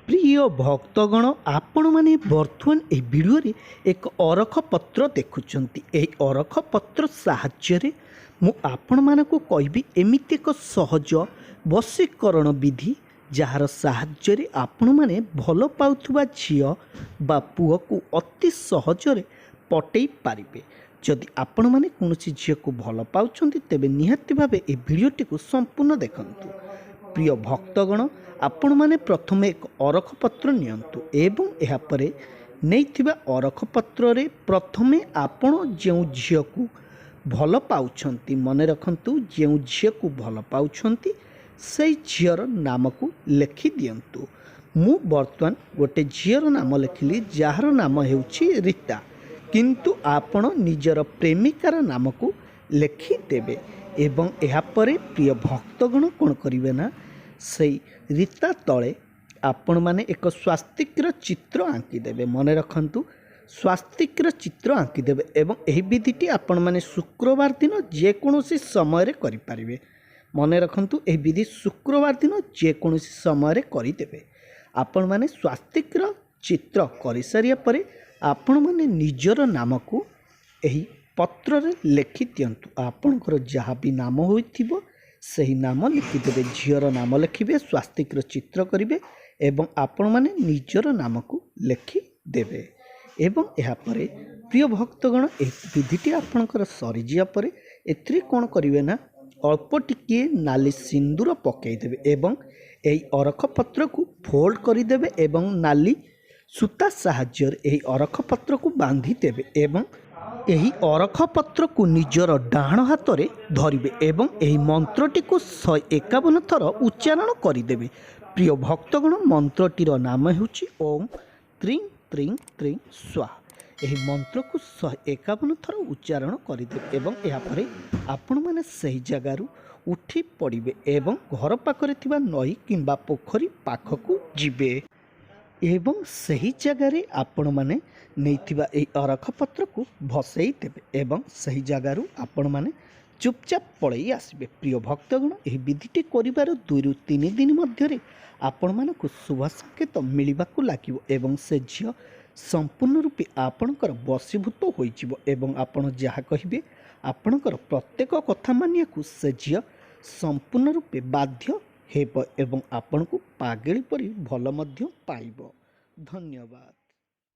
ପ୍ରିୟ ଭକ୍ତଗଣ, ଆପଣମାନେ ବର୍ତ୍ତମାନ ଏହି ଭିଡ଼ିଓରେ ଏକ ଅରଖ ପତ୍ର ଦେଖୁଛନ୍ତି। ଏହି ଅରଖ ପତ୍ର ସାହାଯ୍ୟରେ ମୁଁ ଆପଣମାନଙ୍କୁ କହିବି ଏମିତି ଏକ ସହଜ ବଶୀକରଣ ବିଧି, ଯାହାର ସାହାଯ୍ୟରେ ଆପଣମାନେ ଭଲ ପାଉଥିବା ଝିଅ ବା ପୁଅକୁ ଅତି ସହଜରେ ପଟେଇ ପାରିବେ। ଯଦି ଆପଣମାନେ କୌଣସି ଝିଅକୁ ଭଲ ପାଉଛନ୍ତି, ତେବେ ନିହାତି ଭାବେ ଏହି ଭିଡ଼ିଓଟିକୁ ସମ୍ପୂର୍ଣ୍ଣ ଦେଖନ୍ତୁ। ପ୍ରିୟ ଭକ୍ତଗଣ, ଆପଣମାନେ ପ୍ରଥମେ ଏକ ଅରଖ ପତ୍ର ନିଅନ୍ତୁ ଏବଂ ଏହାପରେ ନେଇଥିବା ଅରଖ ପତ୍ରରେ ପ୍ରଥମେ ଆପଣ ଯେଉଁ ଝିଅକୁ ଭଲ ପାଉଛନ୍ତି, ମନେ ରଖନ୍ତୁ, ଯେଉଁ ଝିଅକୁ ଭଲ ପାଉଛନ୍ତି ସେଇ ଝିଅର ନାମକୁ ଲେଖିଦିଅନ୍ତୁ। ମୁଁ ବର୍ତ୍ତମାନ ଗୋଟେ ଝିଅର ନାମ ଲେଖିଲି, ଯାହାର ନାମ ହେଉଛି ରୀତା। କିନ୍ତୁ ଆପଣ ନିଜର ପ୍ରେମିକାର ନାମକୁ ଲେଖିଦେବେ ଏବଂ ଏହାପରେ ପ୍ରିୟ ଭକ୍ତଗଣ, କ'ଣ କରିବେ ନା, ସେଇ ରୀତା ତଳେ ଆପଣମାନେ ଏକ ସ୍ୱାସ୍ତିକର ଚିତ୍ର ଆଙ୍କିଦେବେ। ମନେ ରଖନ୍ତୁ, ସ୍ୱାସ୍ତିକର ଚିତ୍ର ଆଙ୍କିଦେବେ ଏବଂ ଏହି ବିଧିଟି ଆପଣମାନେ ଶୁକ୍ରବାର ଦିନ ଯେକୌଣସି ସମୟରେ କରିପାରିବେ। ମନେ ରଖନ୍ତୁ, ଏହି ବିଧି ଶୁକ୍ରବାର ଦିନ ଯେକୌଣସି ସମୟରେ କରିଦେବେ। ଆପଣମାନେ ସ୍ୱାସ୍ତିକର ଚିତ୍ର କରିସାରିବା ପରେ ଆପଣମାନେ ନିଜର ନାମକୁ ଏହି ପତ୍ରରେ ଲେଖିଦିଅନ୍ତୁ। ଆପଣଙ୍କର ଯାହା ବି ନାମ ହୋଇଥିବ, ସେହି ନାମ ଲେଖିଦେବେ। ଝିଅର ନାମ ଲେଖିବେ, ସ୍ୱାସ୍ତିକର ଚିତ୍ର କରିବେ ଏବଂ ଆପଣମାନେ ନିଜର ନାମକୁ ଲେଖିଦେବେ। ଏବଂ ଏହାପରେ ପ୍ରିୟ ଭକ୍ତଗଣ, ଏହି ବିଧିଟି ଆପଣଙ୍କର ସରିଯିବା ପରେ ଏଥିରେ କ'ଣ କରିବେ ନା, ଅଳ୍ପ ଟିକିଏ ନାଲି ସିନ୍ଦୁର ପକାଇଦେବେ ଏବଂ ଏହି ଅରଖ ପତ୍ରକୁ ଫୋଲ୍ଡ କରିଦେବେ ଏବଂ ନାଲି ସୂତା ସାହାଯ୍ୟରେ ଏହି ଅରଖ ପତ୍ରକୁ ବାନ୍ଧିଦେବେ ଏବଂ ଏହି ଅରଖ ପତ୍ରକୁ ନିଜର ଡାହାଣ ହାତରେ ଧରିବେ ଏବଂ ଏହି ମନ୍ତ୍ରଟିକୁ 151 ଥର ଉଚ୍ଚାରଣ କରିଦେବେ। ପ୍ରିୟ ଭକ୍ତଗଣ, ମନ୍ତ୍ରଟିର ନାମ ହେଉଛି ଓಂ ତ୍ରିଂ ତ୍ରିଂ ତ୍ରିଂ ସ୍ୱାହା। ଏହି ମନ୍ତ୍ରକୁ 151 ଥର ଉଚ୍ଚାରଣ କରିଦେବେ ଏବଂ ଏହାପରେ ଆପଣମାନେ ସେହି ଜାଗାରୁ ଉଠି ପଡ଼ିବେ ଏବଂ ଘର ପାଖରେ ଥିବା ନଈ କିମ୍ବା ପୋଖରୀ ପାଖକୁ ଯିବେ ଏବଂ ସେହି ଜାଗାରେ ଆପଣମାନେ ନେଇଥିବା ଏହି ଅରଖ ପତ୍ରକୁ ଭସେଇ ଦେବେ ଏବଂ ସେହି ଜାଗାରୁ ଆପଣମାନେ ଚୁପଚାପ ପଳେଇ ଆସିବେ। ପ୍ରିୟ ଭକ୍ତଗଣ, ଏହି ବିଧିଟି କରିବାର 2ରୁ 3 ଦିନ ମଧ୍ୟରେ ଆପଣମାନଙ୍କୁ ଶୁଭ ସଂକେତ ମିଳିବାକୁ ଲାଗିବ ଏବଂ ସେ ଝିଅ ସମ୍ପୂର୍ଣ୍ଣ ରୂପେ ଆପଣଙ୍କର ବଶୀଭୂତ ହୋଇଯିବ ଏବଂ ଆପଣ ଯାହା କହିବେ, ଆପଣଙ୍କର ପ୍ରତ୍ୟେକ କଥା ମାନିବାକୁ ସେ ଝିଅ ସମ୍ପୂର୍ଣ୍ଣ ରୂପେ ବାଧ୍ୟ ହେବ ଏବଂ ଆପଣଙ୍କୁ ପାଗେଳି ପରି ଭଲ ମଧ୍ୟ ପାଇବ। ଧନ୍ୟବାଦ।